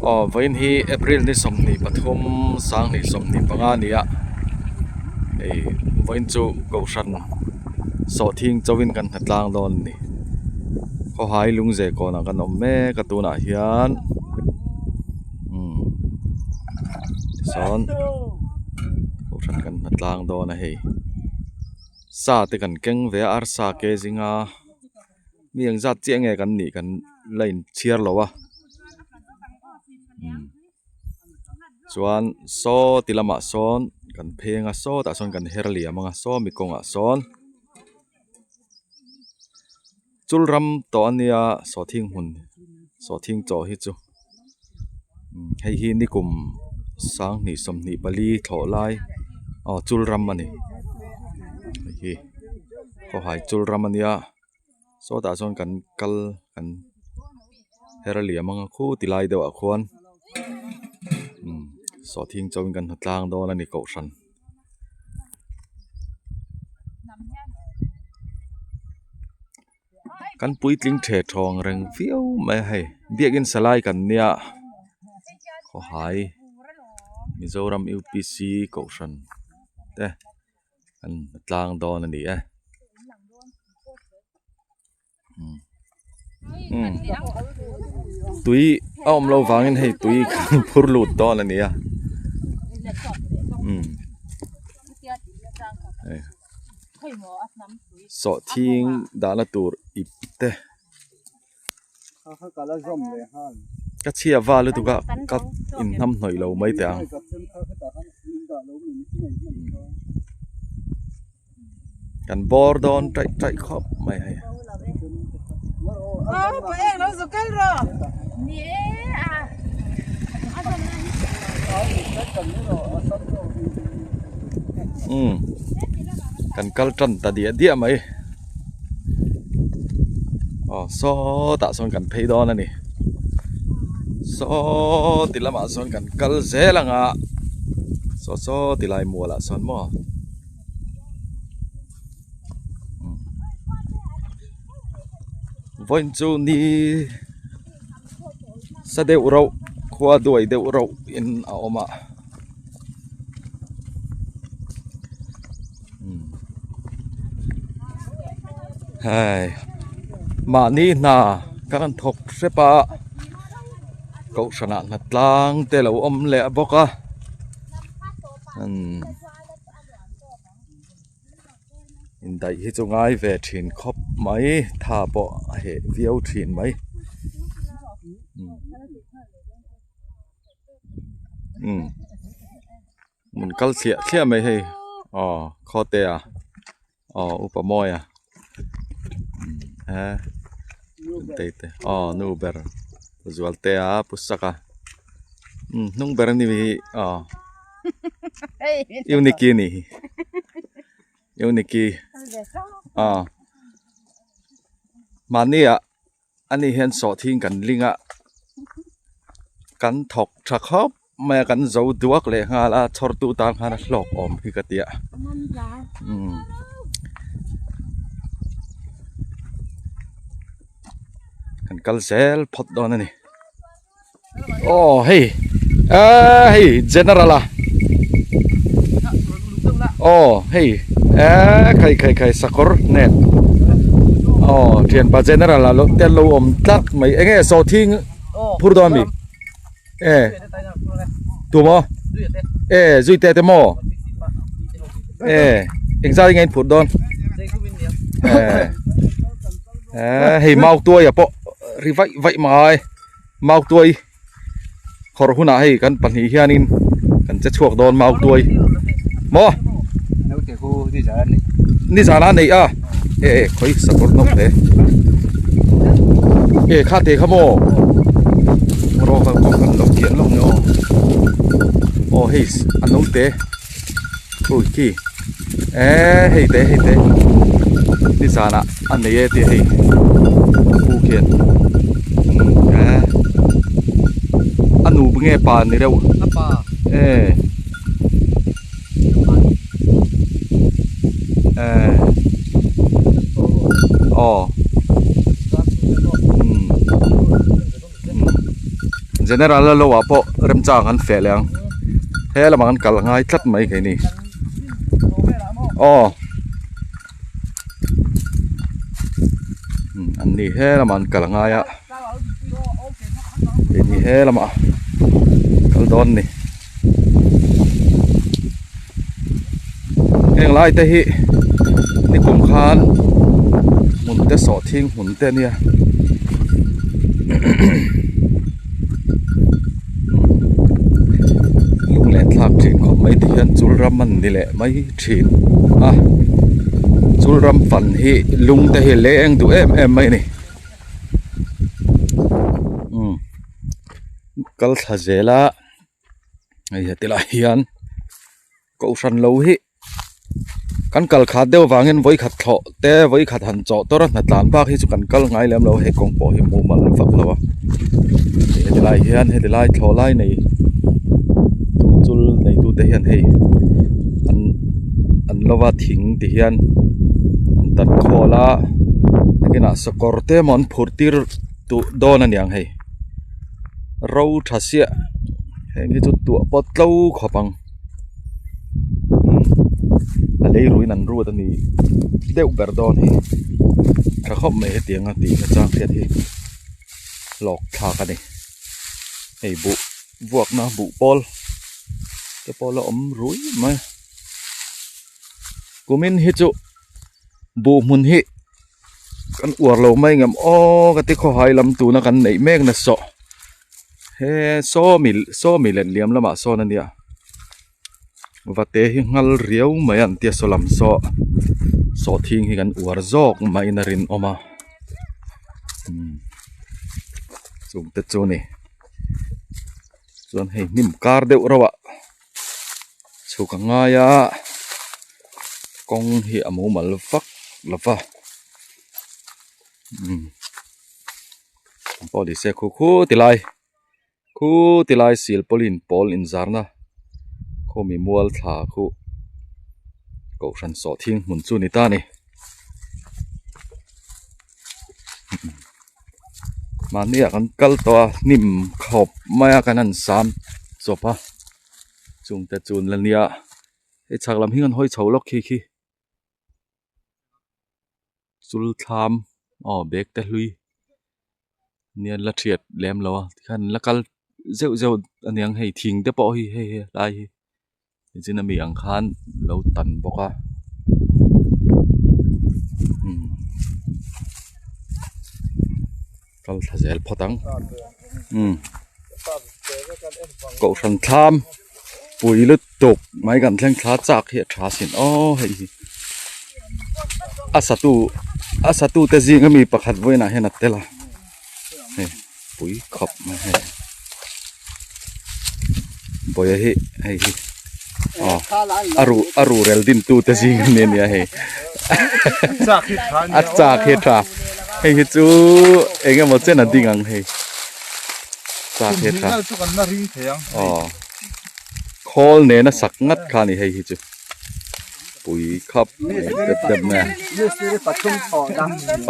Aw vawiin hi April ni 23 2025 a ni a hei vawiin chu kohhran sawhthing chauhin kan hna tlang dawn a ni khawhai lungze kawnah kan awm mek a tunah hian umm tichuan kohhran kan hna tlang dawn a hei sa te kan keng ve a arsa ke zinga. Mi engzat chiah nge kan nih kan la inchhiar lo a umm chuan saw ti lamah sawn kan pheng a sawtah sawn kan her liam ang a saw mi kawngah sawn chul ram tawh a nia sawhthing hmun sawhthing chaw hi chu hei hi nikum 2024 thlawh lai aw chul ram a ni hei hi khawhai chul ram a nia sawtah sawn kan kal kan her liam ang a khu ti lai deuh ah khuan umm sawhthing chauhin kan hna tlang dawn a ni kohhran. Kan puitling the thawng reng viau mai a hei biakin salai kan nia khawhai Mizoram U P C kohhran te an tlang dawn a ni e umm tui a awm loh vangin hei tui kan phur lut dawn a ni a umm hei. Sawhthing dahna tur ip te ka chhia val lutuk a ka inhnam hnawih lo mai teh ang. Kan bawr dawn taih taih khawp mai hei. Umm kan kal tan ta diah diah mai aw sawtah sawn kan phei dawn a ni saw ti lamah sawn kan kal zel ang a saw saw ti lai mualah sawn maw. Vawiin chu ni sa deuh rauh khua duai deuh rauh in a awm a hei mahni hna ka rawn thawk hrep a kohhran ah hna tlang te a lo awm leh bawk a umm. Indaih hi chu ngai ve thin khawp mai tha pawh a heh viau thin mai umm mun kal thliah thliah mai hei aw khawte ah aw upa mawi a he te aw nu ber zualte a pu sak a umm hnung ber ani hi aw. Uniki ni hi Uniki aw mahni ah ani hian sawhthing kan ling a kan thawk tha khawp mai a kan zo duak leh nghal a chhawr tu tan khan a hlawk awm hi ka tia umm kan kal zel phawt dawn a ni. Aw hei eee hei general a aw hei eee khai khai khai sakawr nen aw thianpa general a lo te lo awm tlat mai eng nge sawhthing phur dawn ami e tu maw e zui te te maw e engzat nge in phur dawn e hei mau tuai ah pawh ri vaih vaih mai. Mautuai khawrh hunah hei kan pahnih hianin kan che chhuak dawn mautuai maw nizan a neih a e e khawi sakawr nawk hle e kha te kha maw rawh kan kawng kan lo kian lawk ni aw aw hei a naute ui khi e hei te hei te nizanah a nei e tih hei a pu khian e a nu nge pa ni reuh e e aw. General a lo ah pawh remchang an feh leh ang he lamah kan kal ngai tlat mai keini aw an ni he lamah an kal ngai a keini he lamah kal dawn a ni heng lai te hi nikum khan hmun te sawhthing hmun te a nia lunglen thlak thin khawp mai ti hian chul ram an ni leh mai thin a chul ram fan hi lung te hi leng duh em em mai a ni umm kal thla zel a. Hei heti lai hian kohhran lo hi kan kal khat deuh avangin vawikhat thlawh te vawikhat han chawh tawr a hna tlan bak hi chu kan kal ngai lem lo hei kawng pawh hi mumal vak lo a heti lai hian heti lai thlawh lai nei tu chul nei tu te hian hei an an lova thing ti hian an tat khawl a nakinah sakawr te emaw an phurh tir duh dawn a niang hei. Ro tha siah heng hi chu tuah pawh tlo khawp ang a lei ruiin an ruat a ni deuh ber dawn hi tha khawp mai hetianga tih na chang hriat hi hlawk thlak a ni hei buh vuakna buh pawl te pawh la awm rui mai kumin hi chu buh hmun hi. Kan uar lo mai ngam aw ka ti khawhai lam tuna kan neih mek na saw he sawmi sawmi let liam lamah sawn a nia vate hi nghal riau mai an tia saw lam saw sawhthing hi kan uar zawk maiin a rinawm a umm chung te chu a ni chuan hei hnim kar deuh reuh ah. Chhuk a ngai a kawng hi a mumal vak lo va umm pawh ni se khu khu ti lai khu ti lai silpawlin pawl inzarna khawmi mual thla khu kohhran sawhthing hmun chu ni ta a ni. Mahni ah kan kal tawh a hnim khawp mai a kan han sam chawp a chung te chu an la nia hei chhak lam hi an hawi chho lawk khi khi chul thlam aw bag te hlui nia an la thiat lem lo a tikhian an la kal zeuh zeuh aniang hei thing te pawh hi hei helai hi. Nichin ami ang khan lo tan bawk a umm kal thla zel phawt ang umm kohhran thlam pui lutuk mai kan thleng thla chak hi a tha sin aw hei hi a satu a satu te zing ami pakhat vawiinah hian a tel a hei pui khawp mai hei bawia hi hei hi aw a ruh a ruh rel din tu te zing ani ania hei a chak hi tha hei hi chu eng emaw chen a ding ang hei chak hi tha aw khawl nena sak ngat kha ani hei hi chu. Pui khap mai dep dep mai a.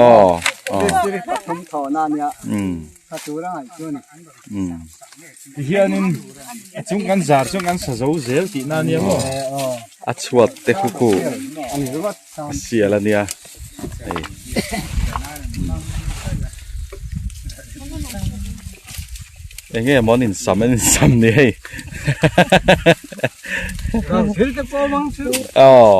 Aw aw umm umm Tihianin a chung kan zar chuan kan sa zo zel tihna a nia maw? A chhuat te khu khu a sial a nia hei. Enge maw an insam an insam ni hei. Aw.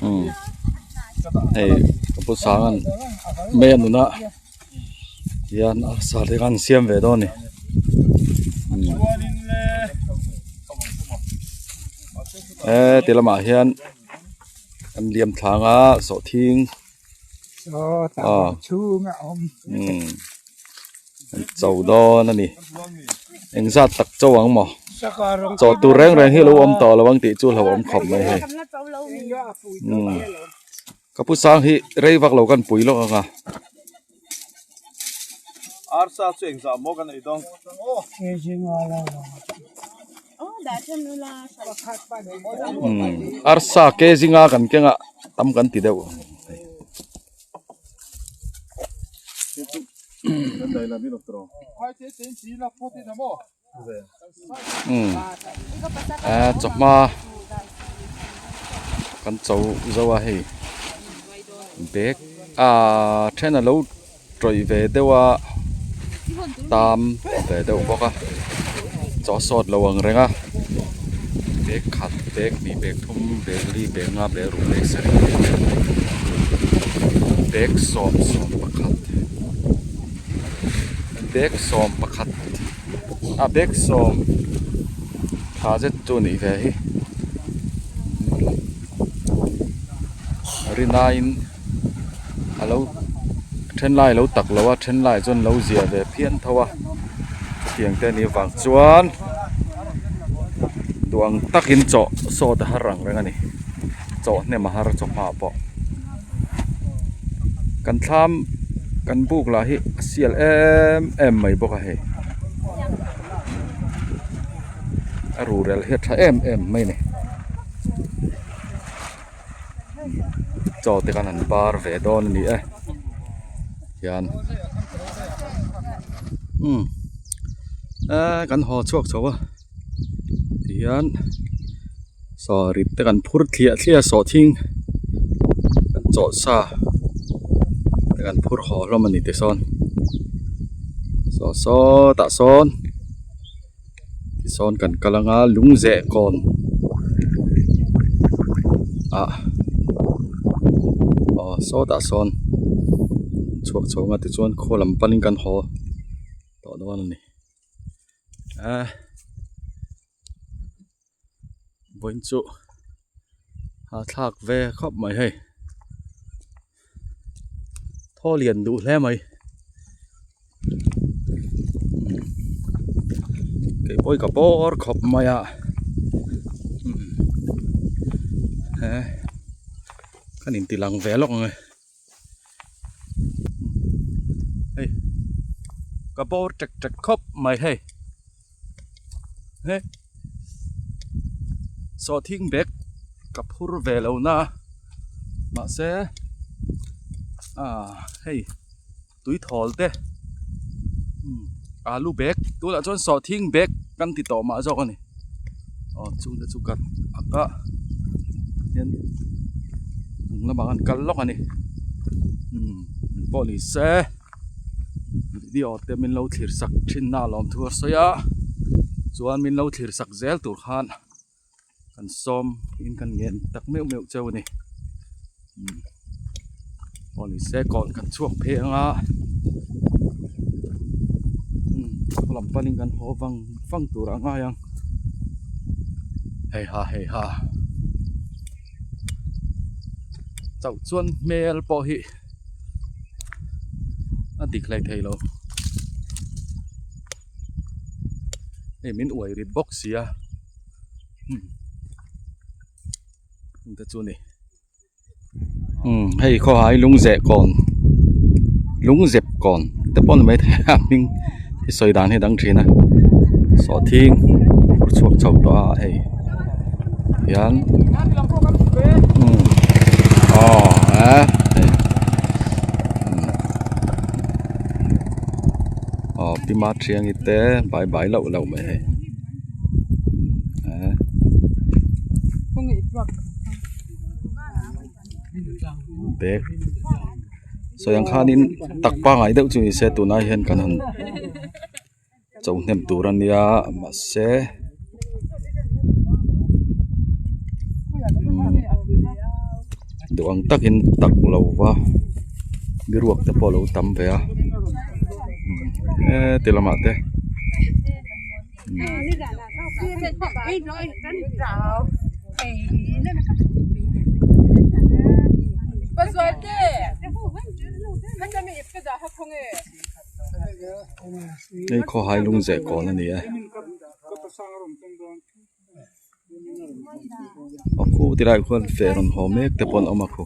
Umm hei ka pu Sanga'n mei a nun a hian arsa te khan siam ve dawn a ni. He ti lamah hian an liam thlang a sawhthing aw umm an cho dawn a ni engzat tak cho ang maw chaw tur reng reng hi a lo awm tawh lo ang tih chu hlauhawm khawp mai hei umm ka pu sang hi rei vak lo kan pui lawk ang a. Arsa chu engzah maw kan ei dawn? Umm arsa ke zinga kan keng a tam kan ti deuh. Umm eh chawhma kan cho zo a hei bag ah then a lo tawih ve deuh a tam ve deuh bawk a chaw sawt lo ang reng a bag khat bag hnih bag thum bag li bag nga bag ruk bag sarih bag sawm sawm pakhat bag sawm pakhat a bag sawm tha zet chu a nih ve hi rinaiin a lo then lai a lo tak lo a then lai chuan lo zia ve phian tho a chutiang te anih avang chuan duh ang takin chaw sawt a har ang reng a ni chaw hnem a har chaw hma pawh kan thlam kan buk lah hi a sial em em mai bawk a hei a ruhrel hi a tha em em mai a ni. Chaw te khan an bar ve dawn a ni e hian umm eee kan haw chhuak chho a tihian saw rit te kan phur thliah thliah a sawhthing kan chawlh sa te kan phur haw hlawm a ni tisawn saw sawtah sawn. Tisawn kan kal anga lungzeh kawn ah aw sawtah sawn chhuak chho anga tichuan khaw lam panin kan haw tawh dawn a ni eh vawiin chu hahthlak ve khawp mai hei thaw lian duh hle mai kei pawh hi ka bawr khawp mai a he ka nin ti lang ve lawk ang e hei ka bawr tek tek khawp mai hei he sawhthing bag ka phur ve lo na mahse ah hei tui thawl te alu bag tunah chuan sawhthing bag kan ti tawh mah zawk a ni aw chungte chu ka ak a hian chung lamah khan kal lawk a ni umm pawh ni se video te min lo thlir sak thin na lawm thu a sawi a chuan min lo thlir sak zel tur khan kan sawm in kan ngen tak meuh meuh cheu a ni umm aw ni se kawn kan chhuak phei ang a umm lam panin kan haw vang vang tur a ngai ang hei ha hei ha chauh chuan hmel pawh hi a dik hlei thei lo. Hei min uai rit bawk si a umm te chu a ni umm hei khawhai lungzeh kawn lungzep kawn te pawh a ni maithei a hming hi sawi dan hi a dang thin a sawhthing phur chhuak chho tawh a hei hian umm aw eh hei. Aw pi ma thiangi te bai bai loh loh mai hei eh bag sawi ang khanin tak pangai deuh chu ni se tunah hian kan han cho hnem tur a nia mahse duh ang takin tak lo va biruak te pawh a lo tam ve a heti lamah te. Hei khawhai lungzeh kawn a ni a. A khu ti lai khuan feh rawn haw mek te pawh an awm a khu.